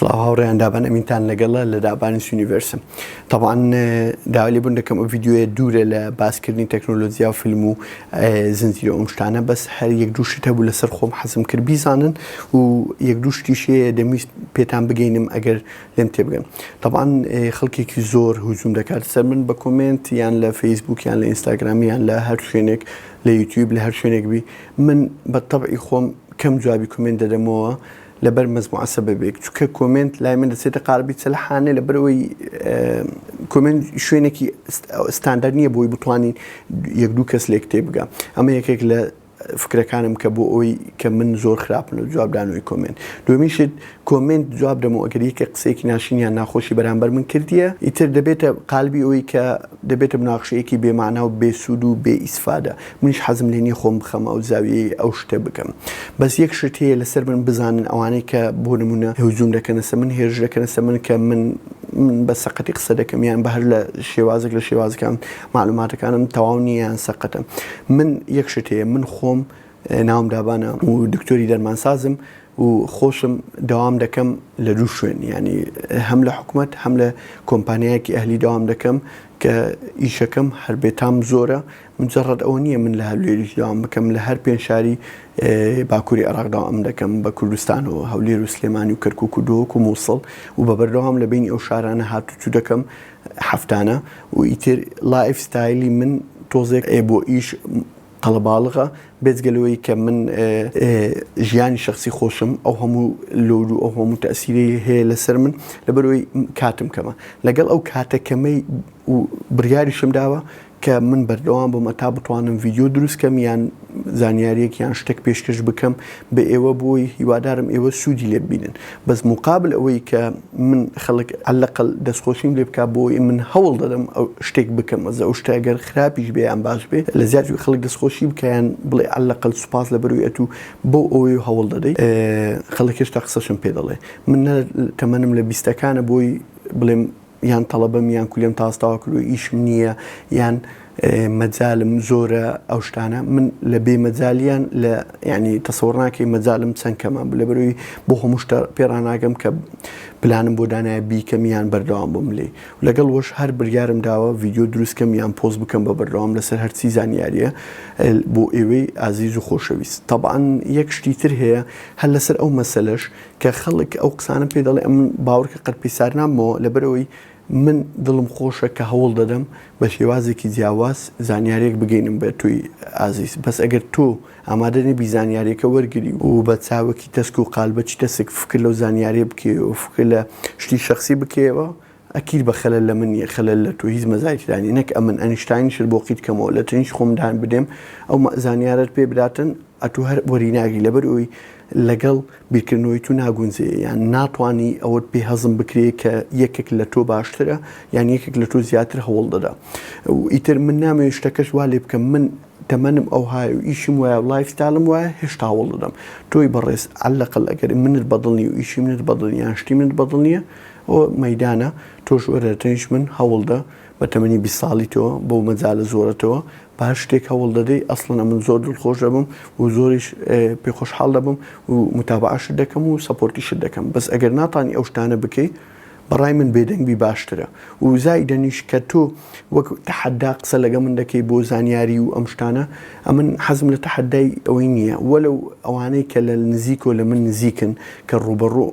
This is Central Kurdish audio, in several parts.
سڵاو هاوڕێیان دابان ئەمینتان لەگەڵە لە دابانیس universe م تەبعەن داوای لێبوون دەکەم ئەو ڤیدیۆیە دوورە لە باسکردنی تەکنۆلۆجیا و فیلم و زنجیرە ئەم شتانە بەس هەر یەک دوو شت هەبوو لەسەر خۆم حەزم کرد بیزانن و یەک دوو شتیش هەیە دەمویست پێتان بگەینم ئەگەر لێم تێبگەن تەبعەن خەڵکێکی زۆر هجوم دەکات سەر من بە comment یان لە فەیسبوک یان لە ئینستاگرام یان لە هەر شوێنێک لە یوتیوب لە هەر شوێنێک بی من بە تەبعی خۆم کەم جوابی comment دەدەمەوە لەبەر مەجموعە سەبەبێک چونکە comment لای من دەچێتە قالبی چەلحانێ لەبەرئەوەی comment شوێنێکی ستاندەر نییە بۆی بتوانین یەک دوو کەس لێک تێبگا ئەمە یەکێک لە فکرەکانم کە بۆ ئەوی کە من زۆر خراپن و جوابدانەوەی comment دومیشت comment جواب دەمەوە ئەگەر یەکێک قسەیەکی ناشرین یان ناخۆشی بەرامبەر من کردیە ئیتر دەبێتە قالبی ئەوی کە دەبێتە مناقشەیەکی بێ مانا و بێ سوود و بێ ئیسفادە. منیش حەزم لێ نییە خۆم بخەمە ئەو زاویەی ئەو شتە بکەم. بەس یەک شت هەیە لەسەر من بزانن ئەوانەی کە بۆ نموونە هجوم دەکەنە سەر من، هێرش دەکەنە سەر من کە من من بە سەقەتی قسە دەکەم یان بە هەر لە شێوازێک لە شێوازەکان مەعلوماتەکانم تەواو نییە یان سەقەتە. من یەک شت هەیە من خۆم ناوم دابانە و دکتۆری دەرمانسازم و خۆشم دەوام دەکەم لە دوو شوێن یانی هەم لە حکومەت هەم لە کۆمپانیایەکی ئەهلی دەوام دەکەم کە ئیشەکەم هەر بێتام زۆرە مجرد ئەوە نییە من لە هەولێریش دەوام بکەم لە هەر پێنج شاری باکووری عێراق دەوام دەکەم بە کوردستانەوە هەولێر و سلێمانی و کەرکوک و دهۆک و مووسڵ و بە بەردەوام لە بینی ئەو شارانە هاتوچو دەکەم هەفتانە و ئیتر lifestyle ی من تۆزێک بۆ ئیش قەڵەباڵغە، بێجگە لەوەی کە من ژیانی شەخسی خۆشم ئەو هەموو load و ئەو هەموو تەئسیرەی هەیە لەسەر من لەبەرئەوەی کاتم کەمە لەگەڵ ئەو کاتە کەمەی و بڕیاریشم داوە کە من بەردەوام بم تا بتوانم ڤیدیۆ دروست کەم یان زانیاریەک یان شتێک پێشکەش بکەم بە ئێوە بۆی هیوادارم ئێوە سوودی لێ ببینن بەس مقابل ئەوەی کە من خەڵک عەلەقەل دەستخۆشیم لێ بکا بۆی من هەوڵ دەدەم ئەو شتێک بکەم ئەز ئەو شتە گەر خراپیش بێ یان باش بێ لە زیاتر خەڵک دەستخۆشی بکە یان بڵێ عەلەقەل سوپاس لە بەروی ئەتوو بۆ ئەوەی هەوڵ دەدەی خەڵک هێشتا قسەشم پێ دەڵێ من نە تەمەنم لە بیستەکانە بۆی بڵێم یان تەڵەبەم یان کولێم تاستاوە کردووە ئیشم نییە یان مەجالم زۆرە ئەو شتانە من لە بێ مەجالیان لە ینی تەسەوڕ ناکەی مەجالم چەند کەمە لەبەرەوەی بۆ هەموو شتە پێڕاناگەم کە پلانم بۆ دانایە بیکەم یان بەردەوام بم لێ لەگەڵ وەش هەر بریارم داوە ڤیدیۆ دروستکەم یان پۆست بکەم بە بەردەوام لەسەر هەرچی زانیاریە بۆ ئێوەی ئازیز و خۆشەویست تەبعەن یەک شتی تر هەیە هەر لەسەر ئەو مەسەلەش کە خەڵک ئەو قسانە پێ دەڵێ ئەمن باوەڕکە قەت پێی سار نابمەوە لەبەرئەوەی من دڵم خۆشە کە هەوڵ دەدەم بە شێوازێکی جیاواز زانیاریەک بگەینم بە تۆی ئازیز بەس ئەگەر تۆ ئامادە نەبی زانیاریەکە وەرگری و بە چاوەکی تەسک و قالبەکی تەسک فکر لەو زانیاریە بکەیەوە فکر لە شتی شەخسی بکەیەوە ئەکید بە خەلەل لە من نیە خەلەل لە تۆ هیچ مەزای تێدا نیە نەک ئەمن ئەنیشتاینیشت بۆ قیت کەمەوە لە تەنیشت خۆم دان بدێم ئەو زانیارەت پێ بداتن ئەتوو هەر وەری ناگری لەبەر ئەوی لەگەڵ بیرکردنەوەی تو ناگونجێ یان ناتوانی ئەوەت پێ هەزم بکرێ کە یەکێک لە تۆ باشترە یان یەکێک لە تۆ زیاتر هەوڵ دەدا و ئیتر من نامەوێت شتەکەش وا لێ بکەم من تەمەنم ئەوهایە و ئیشم وایە و lifestyle م وایە هێشتا هەوڵ دەدەم تۆی بەڕێز عەلەقەل ئەگەر منت بەدڵ نیە و ئیشی منت بەدڵ نیە یان شتی منت بەدڵ نیە ئەوە مەیدانە تۆش وەرە تەنیشت من هەوڵدە بە تەمەنی 20 ساڵی تۆ بەو مەجالە زۆرەتەوە بە هەر شتێک هەوڵ دەدەی ئەسڵەن ئەمن زۆر دڵخۆش دەبم و زۆریش پێ خۆشحاڵ دەبم و متابعەشت دەکەم و support یشت دەکەم بەس ئەگەر ناتانی ئەو شتانە بکەی بەڕای من بێدەنگ بی باشترە و زایدەنیش کە تۆ وەک تەحەدا قسە لەگە من دەکەی بۆ زانیاری و ئەم شتانە ئەمن حەزم لە تەحەدای ئەوەی نییە وەلەو ئەوانەی کە لە نزیکۆ لە من نزیکن کە ڕووبەڕوو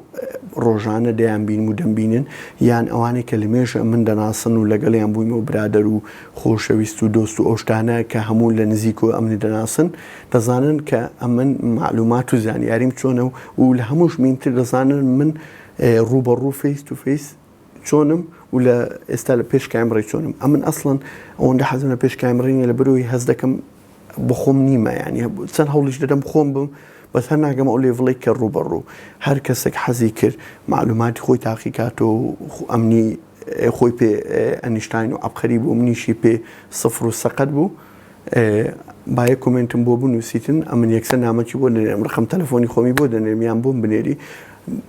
ڕۆژانە دەیانبینم و دەمبینن یان ئەوانەی کە لە مێژە من دەناسن و لەگەڵیان بوویمە و برادەر و خۆشەویست و دۆست و ئەو شتانە کە هەموو لە نزیکۆ ئەمنی دەناسن دەزانن کە ئەمن مەعلومات و زانیاریم چۆنە و لە هەمووش مینتر دەزانن من ڕووبەڕوو face to face چۆنم و لە ئێستا لە پێش کامڕی چۆنم ئەمن ئەسڵەن ئەوەندە حەزم لە پێش کامڕی نیە لە بەرەوەی هەست دەکەم بەخۆم نیمە ینی چەند هەوڵیش دەدەم خۆم بم بەس هەر ناگەم ئەو level ەی کە ڕووبەڕوو هەر کەسێک حەزی کرد معلوماتی خۆی تاقیکاتەوە و ئەمنی خۆی پێ ئەنیشتاین و عەبقەری بوو منیشی پێ سفر و سەقەت بوو با یەک comment م بۆ بنووسیتن ئەمن یەکسەر نامەکی بۆ دەنێرم ڕقم تەلەفۆنی خۆمی بۆ دەنێرم یان بۆم بنێری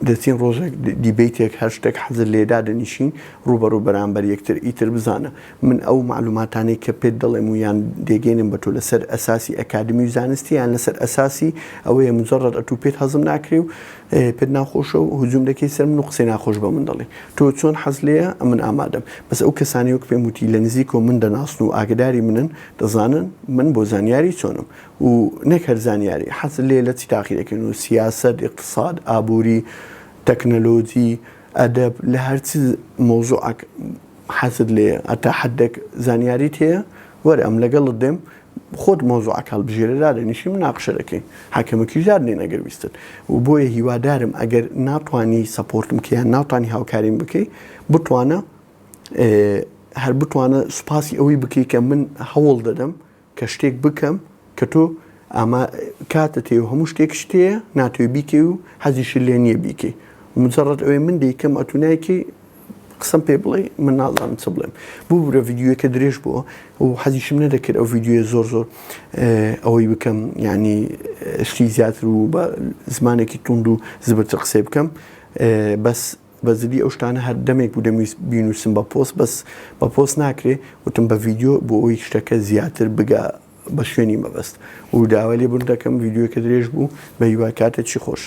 دەچین ڕۆژێک debate ێک هەر شتێک حەزت لێ دادەنیشین ڕووبەڕوو بەرامبەر یەکتر ئیتر بزانە من ئەو مەعلوماتانەی کە پێت دەڵێم و یان دێگەینم بە تۆ لەسەر ئەساسی ئەکادمی و زانستی یان لەسەر ئەساسی ئەوەیە مجرد ئەتوو پێت هەزم ناکرێ و. پێت ناخۆشە و هجوم دەکەی سەر من و قسەی ناخۆش بە من دەڵێی تۆ چۆن حەز لێیە ئەمن ئامادەم بەس ئەو کەسانەی وەک پێم وتی لە نزیکەوە من دەناسن و ئاگداری منن دەزانن من بۆ زانیاری چۆنم و نەک هەر زانیاری حەز لێ لە چی تاقی دەکەین و سیاسەت ئیقتساد ئابووری تەکنەلۆجی ئەدەب لە هەرچ مەوزوعەک حەزت لێیە هەتا حەدێک زانیاریت هەیە وەرە ئەم لەگەڵت دێم خۆت مەوزوعەکە هەڵبژێرە دادەنیشین مناقشە دەکەین حەکەمەکیش دادنێن ئەگەر ویستت و بۆیە هیوادارم ئەگەر ناتوانی support م بکەی یان ناتوانی هاوکاریم بکەی بتوانە هەر بتوانە سوپاسی ئەوەی بکەی کە من هەوڵ دەدەم کە شتێک بکەم کە تۆ ئاما کاتت هەیە و هەموو شتێک شتەیە ناتوێ بیکەی و حەزیشت لێ نییە بیکەی مجرد ئەوەی من دەیکەم ئەتو نایکەی قسەم پێ بڵێ من نازانم چ بڵێم ببورە ڤیدیۆیەکە درێژ بووە و حەزیشم نەدەکرد ئەو ڤیدیۆیە زۆر زۆر ئەوەی بکەم یعنی شتی زیاتر و بە زمانێکی توند و زبرتر قسەی بکەم بەس بە جدی ئەو شتانە هەر دەمێک بوو دەمویست بینوسم بە پۆست بەس بە پۆست ناکرێ وتم بە ڤیدیۆ بۆ ئەوی شتەکە زیاتر بگا بە شوێنی مەبەست و داوای لێبوردن دەکەم ڤیدیۆکە درێژ بوو بە هیوای کاتێکی خۆش.